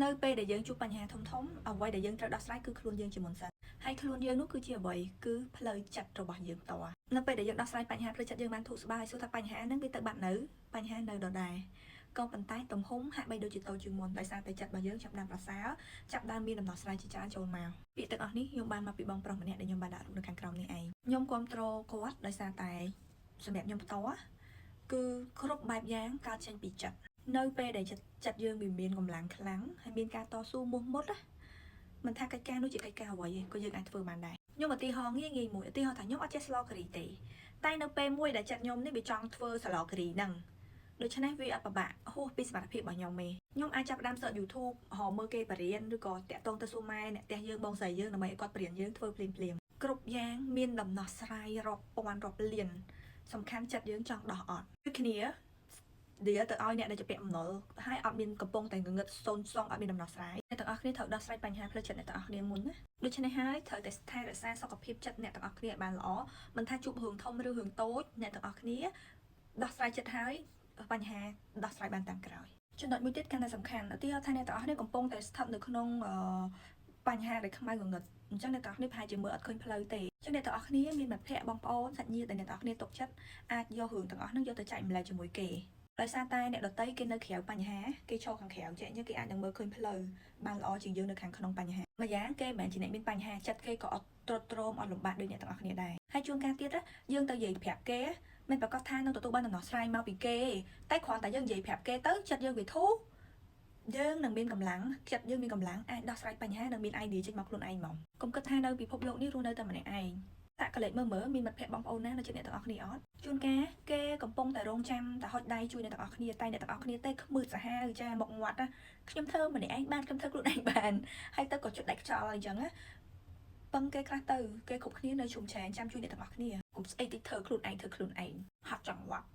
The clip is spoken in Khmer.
នៅពេលដែលយើងជួបបញ្ហាធំធំអ្វីដែលយើងត្រូវដោះស្រាយគឺខ្លួនយើងជាមុនសិនហើយខ្លួនយើងនោះគឺជាអ្វីគឺផ្លូវចិត្តរបស់យើងផ្ទាល់នៅពេលដែលយើងដោះស្រាយបញ្ហាផ្លូវចិត្តយើងបានធូរស្បើយសួរថាបញ្ហាហ្នឹងវាទៅបាត់នៅបញ្ហានៅដដែលក៏ប៉ុន្តែទំហំហាក់បីដូចជាតូចជាងមុនដោយសារតែចិត្តរបស់យើងចាប់ផ្ដើមប្រសើរចាប់ផ្ដើមមានដំណោះស្រាយជាច្រើនចូលមកពាក្យទាំងអស់នេះខ្ញុំបានមកពីបងប្រុសម្នាក់ដែលខ្ញុំបានដាក់រូបនៅខាងក្រោមនេះឯងខ្ញុំគ្រប់គ្រងគាត់ដោយសារតែសម្រាប់ខ្ញុំផ្ទាល់គឺគ្រប់បែបយ៉ាងកើតចេញពីចិត្តនៅពេលដែលចិត្តចិត្តយើងវាមានកម្លាំងខ្លាំងហើយមានការតស៊ូមោះមុតណាមិនថាកិច្ចការនោះជាកិច្ចការអ្វីទេក៏យើងអាចធ្វើបានដែរខ្ញុំឧទាហរណ៍ងាយងាយមួយឧទាហរណ៍ថាខ្ញុំអត់ចេះស្លការីទេតែនៅពេលមួយដែលចិត្តខ្ញុំនេះវាចង់ធ្វើស្លការីហ្នឹងដូច្នេះវាអត់ពិបាកហួសពីសមត្ថភាពរបស់ខ្ញុំទេខ្ញុំអាចចាប់ផ្ដើម search YouTube រកមើលគេបរៀនឬក៏តាក់ទងទៅសួរម៉ែអ្នកផ្ទះយើងបងស្រីយើងដើម្បីឲ្យគាត់បរៀនយើងធ្វើភ្លាមភ្លាមគ្រប់យ៉ាងមានដំណោះស្រាយរាប់ពាន់រាប់លានសំខាន់ចិត្តយើងចង់ដោះអត់ដូចគ្នា ដៀទៅឲ្យអ្នកដែលជាពាក់បំណុលហើយអត់មានកំពុងតែងងឹតសូនសងអត់មានដំណោះស្រាយអ្នកទាំងអស់គ្នាត្រូវដោះស្រាយបញ្ហាផ្លូវចិត្តអ្នកទាំងអស់គ្នាមុនណាដូច្នេះហើយត្រូវតែថែរក្សាសុខភាពចិត្តអ្នកទាំងអស់គ្នាឲ្យបានល្អមិនថាជួបរឿងធំឬរឿងតូចអ្នកទាំងអស់គ្នាដោះស្រាយចិត្តហើយបញ្ហាដោះស្រាយបានតាមក្រោយចំណុចមួយទៀតកាន់តែសំខាន់ឧទាហរណ៍ថាអ្នកទាំងអស់គ្នាកំពុងតែស្ថិតនៅក្នុងបញ្ហាដែលខ្មៅងងឹតអញ្ចឹងអ្នកទាំងអស់គ្នាប្រហែលជាមើលអត់ឃើញផ្លូវទេអញ្ចឹងអ្នកទាំងអស់គ្នាមានមិត្តភ័ក្តិបងប្អូនសាច់ញាតិដែលអ្នកទាំងអស់គ្នាទុកចិត្តអាចយករឿងទាំងអស់ហ្នឹងយកទៅចែករំលែកជាមួយគេដោយសារតែអ្នកដទៃគេនៅក្រៅបញ្ហាគេឈរខាងក្រៅចេះអញ្ចឹងគេអាចនឹងមើលឃើញផ្លូវបានល្អជាងយើងនៅខាងក្នុងបញ្ហាម្យ៉ាងគេមិនមែនជាអ្នកមានបញ្ហាចិត្តគេក៏អត់ទ្រុឌទ្រោមអត់លំបាកដូចអ្នកទាំងអស់គ្នាដែរហើយជួនកាលទៀតយើងទៅនិយាយប្រាប់គេមិនប្រកាសថានឹងទទួលបានដំណោះស្រាយមកពីគេតែគ្រាន់តែយើងនិយាយប្រាប់គេទៅចិត្តយើងវាធូរយើងនឹងមានកម្លាំងចិត្តយើងមានកម្លាំងអាចដោះស្រាយបញ្ហានិងមាន idea ចេញមកខ្លួនឯងហ្មងកុំគិតថានៅពិភពលោកនេះរស់នៅតែម្នាក់ឯងតាក់កលេចមើលមើលមានមិត្តភ័ក្តិបងប្អូនណានៅជិតអ្នកទាំងអស់គ្នាអត់ជួនកាលគេកំពុងតែរងចាំតែហុចដៃជួយអ្នកទាំងអស់គ្នាតែអ្នកទាំងអស់គ្នាទេខ្មឺតសាហាវចាមកងាត់ណាខ្ញុំធ្វើម្នាក់ឯងបានខ្ញុំធ្វើខ្លួនឯងបានហើយទៅក៏ជុតដាច់ខ្យល់អញ្ចឹងណាពឹងគេខ្លះទៅគេគ្រប់គ្នានៅជុំឆែងចាំជួយអ្នកទាំងអស់គ្នាកុំស្អីតិចធ្វើខ្លួនឯងធ្វើខ្លួនឯងហត់ចង់ងាប់។